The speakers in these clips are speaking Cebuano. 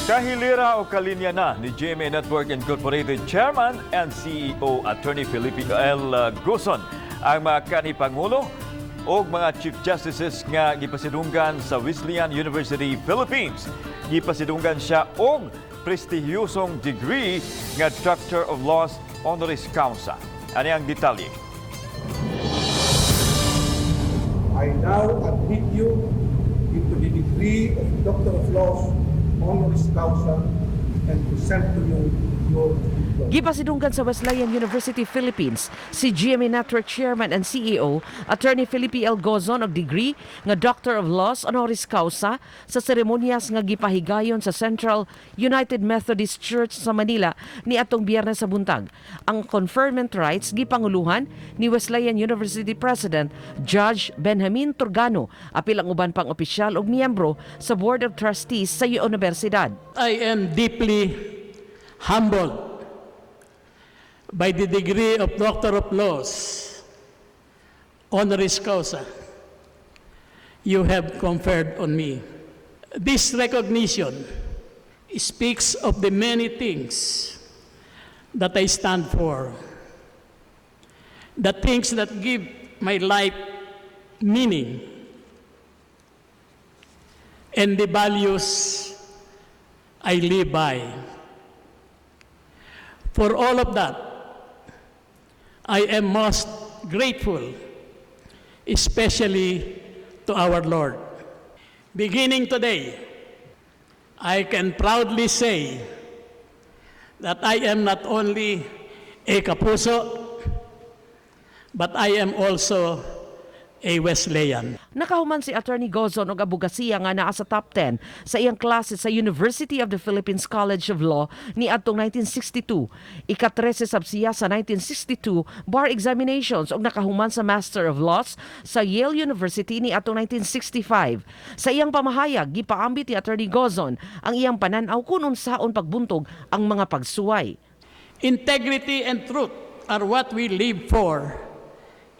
Kahilera o kalinya na ni GMA Network Incorporated Chairman and CEO Attorney Felipe L. Gozon ang mga kanhi Pangulo o mga Chief Justices nga gipasidunggan sa Wesleyan University, Philippines. Gipasidunggan siya og prestihiyosong degree nga Doctor of Laws honoris causa. Ani ang detalye. I now admit you into the degree of Doctor of Laws honoris causa and present to you your diploma. Gipasidunggan sa Wesleyan University, Philippines si GMA Network Chairman and CEO Attorney Felipe L. Gozon og degree nga Doctor of Laws honoris causa sa seremonyas nga gipahigayon sa Central United Methodist Church sa Manila ni atong Biyernes sa buntag. Ang conferment rites gipanguluhan ni Wesleyan University President Judge Benjamin Turgano apil ang uban pang opisyal ug miyembro sa Board of Trustees sa universidad. I am deeply humbled by the degree of Doctor of Laws, honoris causa, you have conferred on me. This recognition speaks of the many things that I stand for, the things that give my life meaning, and the values I live by. For all of that, I am most grateful, especially to our Lord. Beginning today, I can proudly say that I am not only a Kapuso, but I am also a Wesleyan. Nakahuman si Attorney Gozon og abogasiya nga naa sa top 10 sa iyang klase sa University of the Philippines College of Law niadtong 1962. Ika-13 sab siya sa 1962 bar examinations ug nakahuman sa Master of Laws sa Yale University niadtong 1965. Sa iyang pamahayag, gipaambit ni Attorney Gozon ang iyang panan-aw kung unsaon pagbuntog ang mga pagsuway. Integrity and truth are what we live for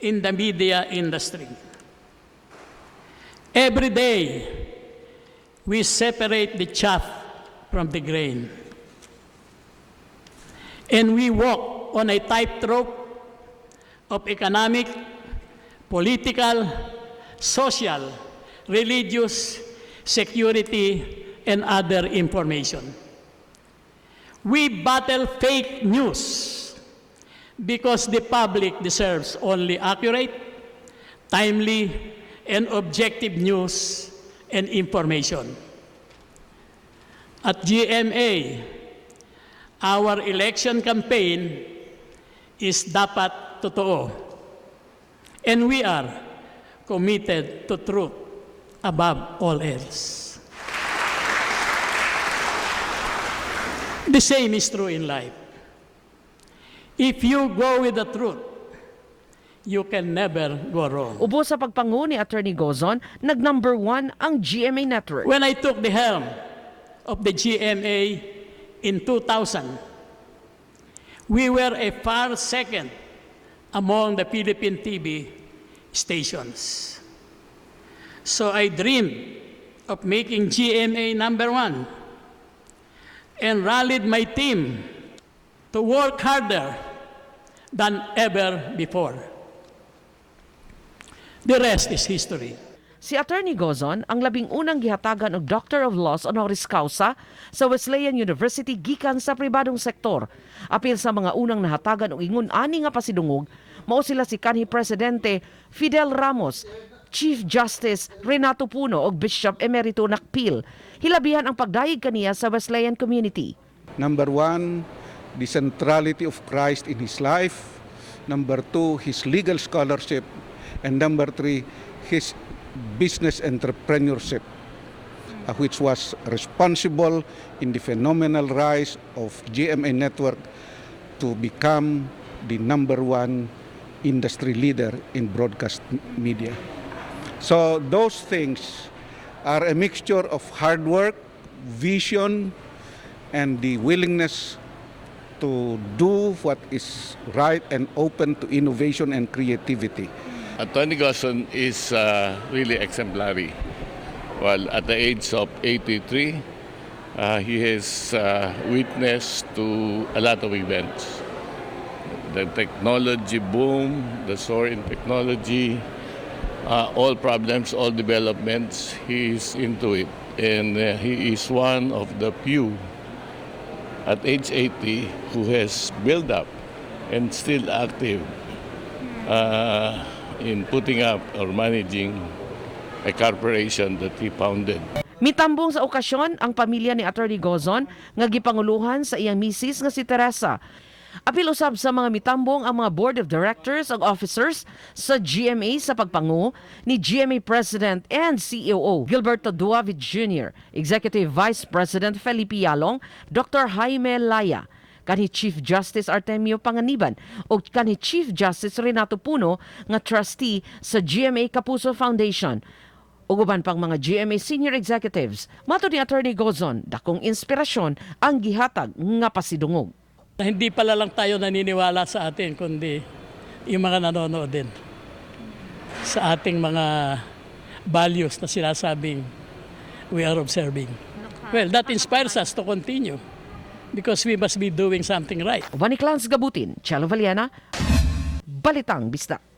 in the media industry. Every day, we separate the chaff from the grain. And we walk on a tightrope of economic, political, social, religious, security, and other information. We battle fake news because the public deserves only accurate, timely, and objective news and information. At GMA, our election campaign is "Dapat Totoo." And we are committed to truth above all else. The same is true in life. If you go with the truth, you can never go wrong. Ubos sa pagpangu ni Attorney Gozon, nag-number 1 ang GMA Network. When I took the helm of the GMA in 2000, we were a far second among the Philippine TV stations. So I dreamed of making GMA number one and rallied my team to work harder than ever before. The rest is history. Si Attorney Gozon ang 11ng gihatagan og Doctor of Laws honoris causa sa Wesleyan University gikan sa pribadong sektor. Apil sa mga unang nahatagan og ingon ani nga pasidungog, mao sila si kanhi Presidente Fidel Ramos, Chief Justice Renato Puno ug Bishop Emerito Nakpil. Hilabihan ang pagdayeg kaniya sa Wesleyan community. Number one, the centrality of Christ in his life. Number two, his legal scholarship. And number three, his business entrepreneurship, which was responsible in the phenomenal rise of GMA Network to become the number one industry leader in broadcast media. So those things are a mixture of hard work, vision, and the willingness to do what is right and open to innovation and creativity. Attorney Gozon is really exemplary. Well, at the age of 83, He has witnessed to a lot of events. The technology boom, the soar in technology, all problems, all developments, he is into it. And he is one of the few at age 80 who has built up and still active in putting up or managing a corporation that he founded. Mitambong sa okasyon ang pamilya ni Attorney Gozon nga gipanguluhan sa iyang misis nga si Teresa. Apil usab sa mga mitambong ang mga board of directors ug officers sa GMA sa pagpangu ni GMA President and CEO Gilberto Duavit Jr., Executive Vice President Felipe Yalong, Dr. Jaime Laya, kanhi Chief Justice Artemio Panganiban ug kanhi Chief Justice Renato Puno nga trustee sa GMA Kapuso Foundation ug uban pang mga GMA senior executives. Matod ni Attorney Gozon, dakong inspirasyon ang gihatag nga pasidungog. Na hindi pala lang tayo naniniwala sa atin, kundi yung mga nanonood din sa ating mga values na sinasabing we are observing. Well, that inspires us to continue because we must be doing something right. Uban ni Clans Gabutin, Chelo Valiana, Balitang Bisdak.